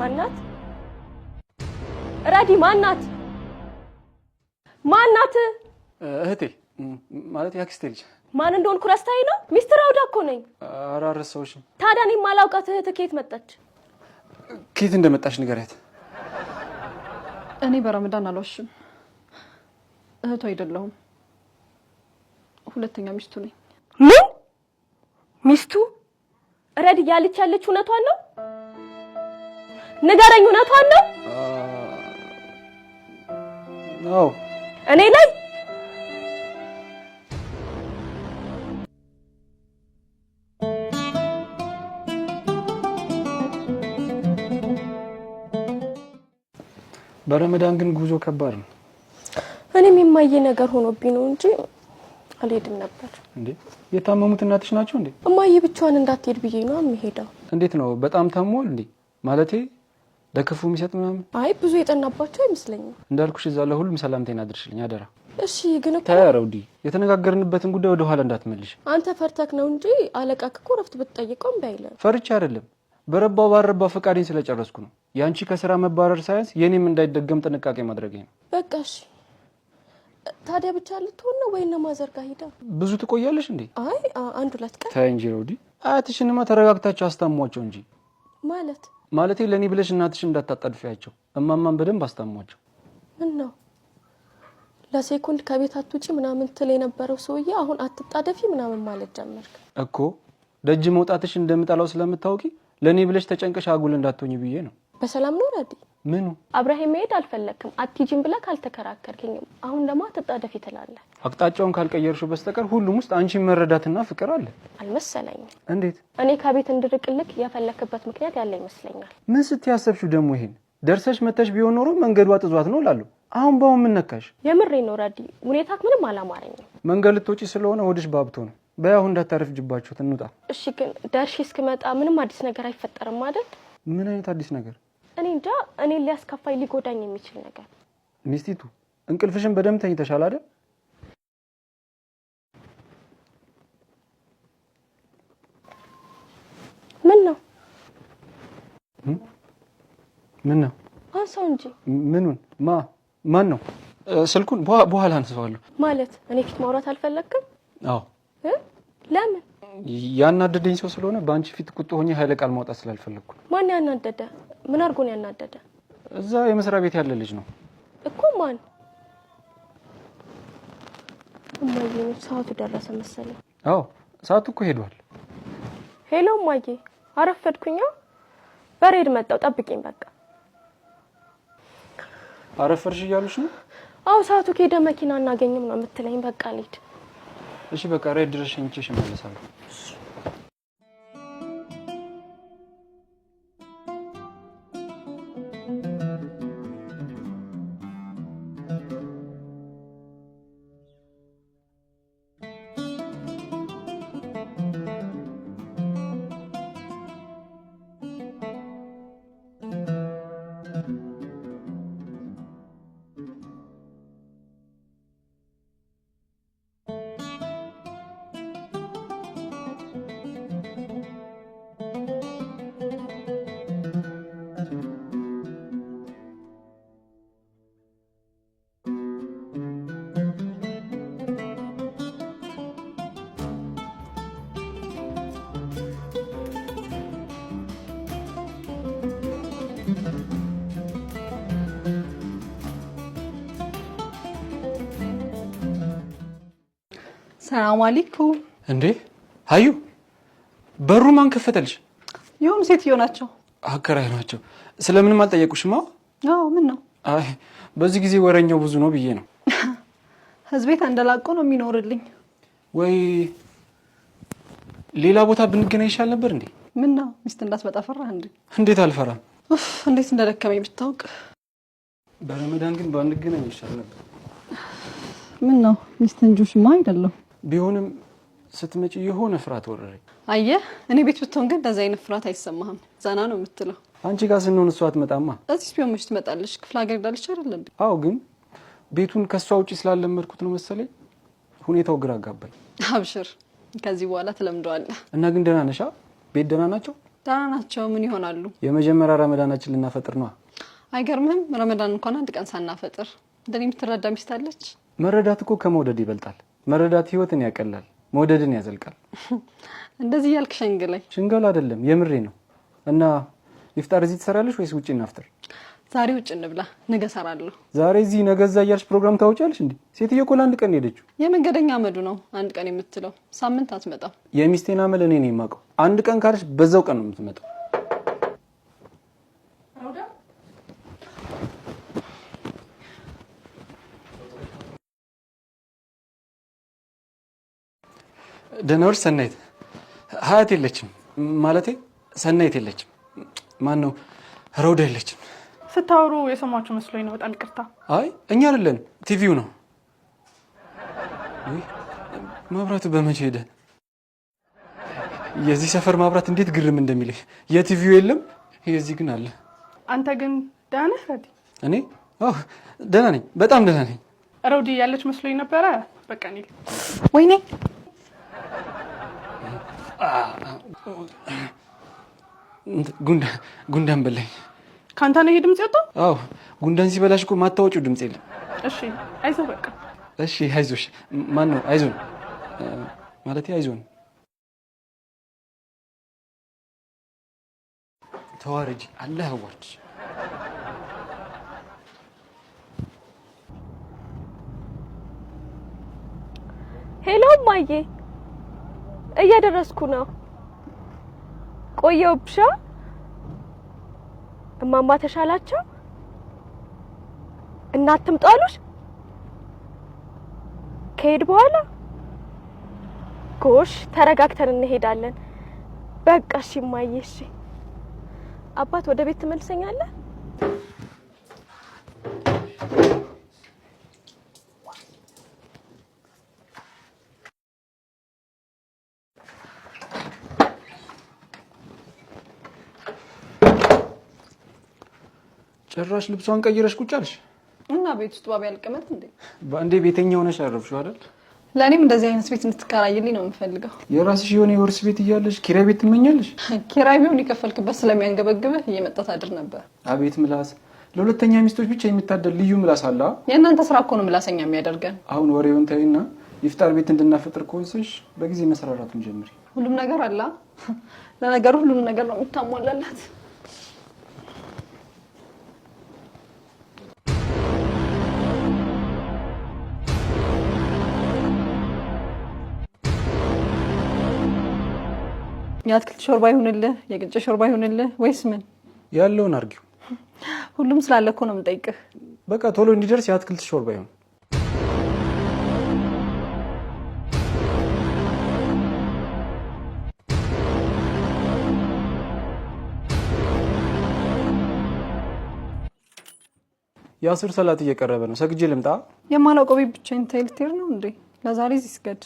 ማናት? ረዲ ማናት? ማናት? እህቴ ማለት ያክስቴ ልጅ። ማን እንደሆንኩ ረስታኝ ነው? ሚስትር አውዳ እኮ ነኝ። ኧረ አልረሳሁሽም። ታዲያ እኔ የማላውቃት እህትህ ከየት መጣች? ከየት እንደመጣች ንገሪያት። እኔ በረመዳን አልዋሽም። እህቱ አይደለሁም፣ ሁለተኛ ሚስቱ ነኝ። ምን ሚስቱ? ረዲ እያለች ያለች እውነቷን ነው? ንገረኝ፣ እውነቷን ነው? አዎ። እኔ ላይ በረመዳን ግን ጉዞ ከባድ ነው። እኔም የማየ ነገር ሆኖብኝ ነው እንጂ አልሄድም ነበር። እንዴ የታመሙት እናትሽ ናቸው እንዴ? እማዬ ብቻዋን እንዳትሄድ ብዬ ነው የምሄደው። እንዴት ነው? በጣም ታሟል እንዴ? ማለቴ ለክፉ የሚሰጥ ምናምን? አይ ብዙ የጠናባቸው አይመስለኝም። እንዳልኩሽ እዛ ለሁሉም ሰላምታዬን አድርሽልኝ አደራ። እሺ። ግን እኮ ተይ ረውዲ፣ የተነጋገርንበትን ጉዳይ ወደ ኋላ እንዳትመልሽ። አንተ ፈርተክ ነው እንጂ አለቃክ እኮ እረፍት ብትጠይቀው እምቢ አይልም። ፈርቼ አይደለም፣ በረባው ባልረባው ፈቃዴን ስለጨረስኩ ነው። የአንቺ ከስራ መባረር ሳያንስ የኔም እንዳይደገም ጥንቃቄ ማድረግ ነው። በቃ እሺ። ታዲያ ብቻ ልትሆን ነው ወይ እነ mother ጋ ሂዳ? ብዙ ትቆያለሽ እንዴ? አይ አንድ ሁለት ቀን። ተይ እንጂ ረውዲ፣ አያትሽንማ ተረጋግታችሁ አስታሟቸው እንጂ። ማለት ማለቴ ለእኔ ብለሽ እናትሽን እንዳታጣድፊያቸው። እማማን በደንብ አስታሟቸው። ምን ነው ለሴኮንድ ከቤት አትውጪ ምናምን ትል የነበረው ሰውዬ አሁን አትጣደፊ ምናምን ማለት ጀመርክ እኮ። ደጅ መውጣትሽ እንደምጠላው ስለምታውቂ ለእኔ ብለሽ ተጨንቀሽ አጉል እንዳትሆኝ ብዬ ነው። በሰላም ነው ረዲ? ምኑ አብረኸኝ መሄድ አልፈለክም። አትሂጂም ብለህ አልተከራከርክኝም። አሁን ደግሞ አትጣደፊ ትላለህ። አቅጣጫውን ካልቀየርሽው በስተቀር ሁሉም ውስጥ አንቺን መረዳትና ፍቅር አለ። አልመሰለኝም። እንዴት? እኔ ከቤት እንድርቅልክ የፈለክበት ምክንያት ያለ ይመስለኛል። ምን ስትያሰብሽው ደግሞ? ይሄን ደርሰሽ መተሽ ቢሆን ኖሮ መንገዱ አጥዟት ነው እላለሁ። አሁን በአሁን ምን ነካሽ? የምሬ ነው ረዲ፣ ሁኔታክ ምንም አላማረኝም። መንገድ ልትወጪ ስለሆነ ሆድሽ ባብቶ ነው። በይ አሁን እንዳታረፍጅባችሁ እንውጣ። እሺ፣ ግን ደርሼ እስክመጣ ምንም አዲስ ነገር አይፈጠርም አይደል? ምን አይነት አዲስ ነገር? እኔ እንጃ። እኔን ሊያስከፋኝ ሊጎዳኝ የሚችል ነገር። ሚስቲቱ እንቅልፍሽን በደንብ ተኝተሻል አይደል? ምን ነው? ምን ነው? አንሳው እንጂ። ምኑን? ማን ነው? ስልኩን በኋላ አንሰዋለሁ። ማለት እኔ ፊት ማውራት አልፈለግክም? አዎ። ለምን? ያናደደኝ ሰው ስለሆነ በአንቺ ፊት ቁጡ ሆኜ ኃይለ ቃል ማውጣት ስላልፈለግኩ። ማን ያናደደ? ምን አድርጎ ነው ያናደደ? እዛ የመስሪያ ቤት ያለ ልጅ ነው እኮ። ማን? እማዬ ነው። ሰዓቱ ደረሰ መሰለኝ። አዎ ሰዓቱ እኮ ሄዷል። Hello እማዬ፣ አረፈድኩኛ። በሬድ መጣው፣ ጠብቂኝ በቃ። አረፈድሽ እያሉሽ ነው? አዎ ሰዓቱ ከሄደ መኪና አናገኝም ነው የምትለኝ። በቃ ልሂድ። እሺ በቃ ሬድ ድረስ ሸኝቼሽ እመለሳለሁ። ሰላም አለይኩም። እንዴ አዩ፣ በሩ ማን ከፈተልሽ? የሆኑ ሴትዮ ናቸው። አከራይ ናቸው። ስለምንም አልጠየቁሽማ? አዎ። ምን ነው? አይ በዚህ ጊዜ ወረኛው ብዙ ነው ብዬ ነው። ህዝቤ ተንደላቆ ነው የሚኖርልኝ። ወይ ሌላ ቦታ ብንገናኝ ይሻል ነበር እንዴ? ምን ነው ሚስት እንዳትመጣ ፈራህ እንዴ? እንዴት አልፈራም። ኡፍ እንዴት እንደደከመኝ ብታውቅ። በረመዳን ግን ባንገናኝ ይሻል ነበር። ምን ነው ሚስት እንጆሽማ አይደለም። ቢሆንም ስትመጪ የሆነ ፍርሃት ወረረኝ። አየህ እኔ ቤት ብትሆን ግን እንደዚህ አይነት ፍርሃት አይሰማህም። ዘና ነው የምትለው። አንቺ ጋር ስንሆን እሷ አትመጣማ። እዚህ ቢሆን መች ትመጣለች? ክፍለ ሀገር ሄዳለች አይደል እንዴ? አዎ፣ ግን ቤቱን ከእሷ ውጪ ስላለመድኩት ነው መሰለኝ ሁኔታው ግራ አጋባኝ። አብሽር፣ ከዚህ በኋላ ትለምደዋለህ። እና ግን ደህና ነሻ? ቤት ደህና ናቸው? ደህና ናቸው። ምን ይሆናሉ? የመጀመሪያ ረመዳናችን ልናፈጥር ነዋ። አይገርምህም? ረመዳን እንኳን አንድ ቀን ሳናፈጥር እንደኔ የምትረዳ ሚስት አለች። መረዳት እኮ ከመውደድ ይበልጣል። መረዳት ህይወትን ያቀላል፣ መውደድን ያዘልቃል። እንደዚህ እያልክ ሸንግለኝ። ሽንገላ አይደለም የምሬ ነው። እና ይፍጣር እዚህ ትሰራለሽ ወይስ ውጭ እናፍጥር? ዛሬ ውጭ እንብላ፣ ነገ እሰራለሁ። ዛሬ እዚህ ነገ እዛ እያልሽ ፕሮግራም ታወጫለሽ እንዴ? ሴትዮ እኮ ለአንድ ቀን ሄደችው። የመንገደኛ አመዱ ነው አንድ ቀን የምትለው፣ ሳምንት አትመጣም። የሚስቴን አመል እኔ ነኝ የማውቀው። አንድ ቀን ካልሽ በዛው ቀን ነው የምትመጣው። ደህና ዋልሽ ሰናይት። ሀያት የለችም ማለቴ ሰናይት የለችም። ማን ነው ረውዳ የለችም። ስታወሩ የሰማችሁ መስሎኝ ነው። በጣም ይቅርታ። አይ እኛ አይደለን ቲቪው ነው። መብራቱ በመቼ ሄደ? የዚህ ሰፈር ማብራት እንዴት ግርም እንደሚልህ። የቲቪው የለም፣ የዚህ ግን አለ። አንተ ግን ደህና ነህ ረዲ? እኔ አዎ ደህና ነኝ፣ በጣም ደህና ነኝ። ረውዲ ያለች መስሎኝ ነበረ። በቃ እኔ ወይኔ ጉንዳን በላኝ። ከአንተ ነው ይሄ ድምጽ የወጣው? አዎ ጉንዳን ሲበላሽ እኮ ማታወጪው ድምጽ የለም። እሺ አይዞህ በቃ። እሺ አይዞሽ። ማን ነው አይዞን? ማለት አይዞን። ተዋረጂ፣ አላህ ያዋርድሽ። Hello እማዬ፣ እየደረስኩ ነው። ቆየሁብሻ። እማማ ተሻላቸው? እናት ትምጣ አሉሽ? ከሄድ በኋላ ጎሽ፣ ተረጋግተን እንሄዳለን። በቃ እሺ እማዬ፣ እሺ። አባት ወደ ቤት ትመልሰኛለህ? ጭራሽ ልብሷን ቀይረሽ ቁጭ አልሽ። እና ቤት ውስጥ ባቢ ያልቀመጥ እንዴ? በአንዴ ቤተኛ ሆነሽ አረፍሽው አይደል? ለእኔም እንደዚህ አይነት ቤት እንድትከራይልኝ ነው የምፈልገው። የራስሽ የሆነ የወርስ ቤት እያለሽ ኪራይ ቤት ትመኛለሽ? ኪራይ ቢሆን የከፈልክበት ስለሚያንገበግብህ እየመጣ ታድር ነበር። አቤት ምላስ! ለሁለተኛ ሚስቶች ብቻ የሚታደል ልዩ ምላስ አለ። የእናንተ ስራ እኮ ነው ምላሰኛ የሚያደርገን። አሁን ወሬውን ተይና ይፍጣር ቤት እንድናፈጥር ከወሰንሽ በጊዜ መሰራራቱን ጀምሪ። ሁሉም ነገር አለ። ለነገሩ ሁሉም ነገር ነው የምታሟላላት። የአትክልት ሾርባ ይሁንልህ፣ የቅንጨ ሾርባ ይሁንልህ ወይስ ምን? ያለውን አርጊው። ሁሉም ስላለ እኮ ነው የምጠይቅህ። በቃ ቶሎ እንዲደርስ የአትክልት ሾርባ ይሁን። የአስር ሰላት እየቀረበ ነው። ሰግጄ ልምጣ። የማላውቀው ቤት ብቻዬን ልትሄድ ነው እንዴ? ለዛሬ እዚህ ስገድ።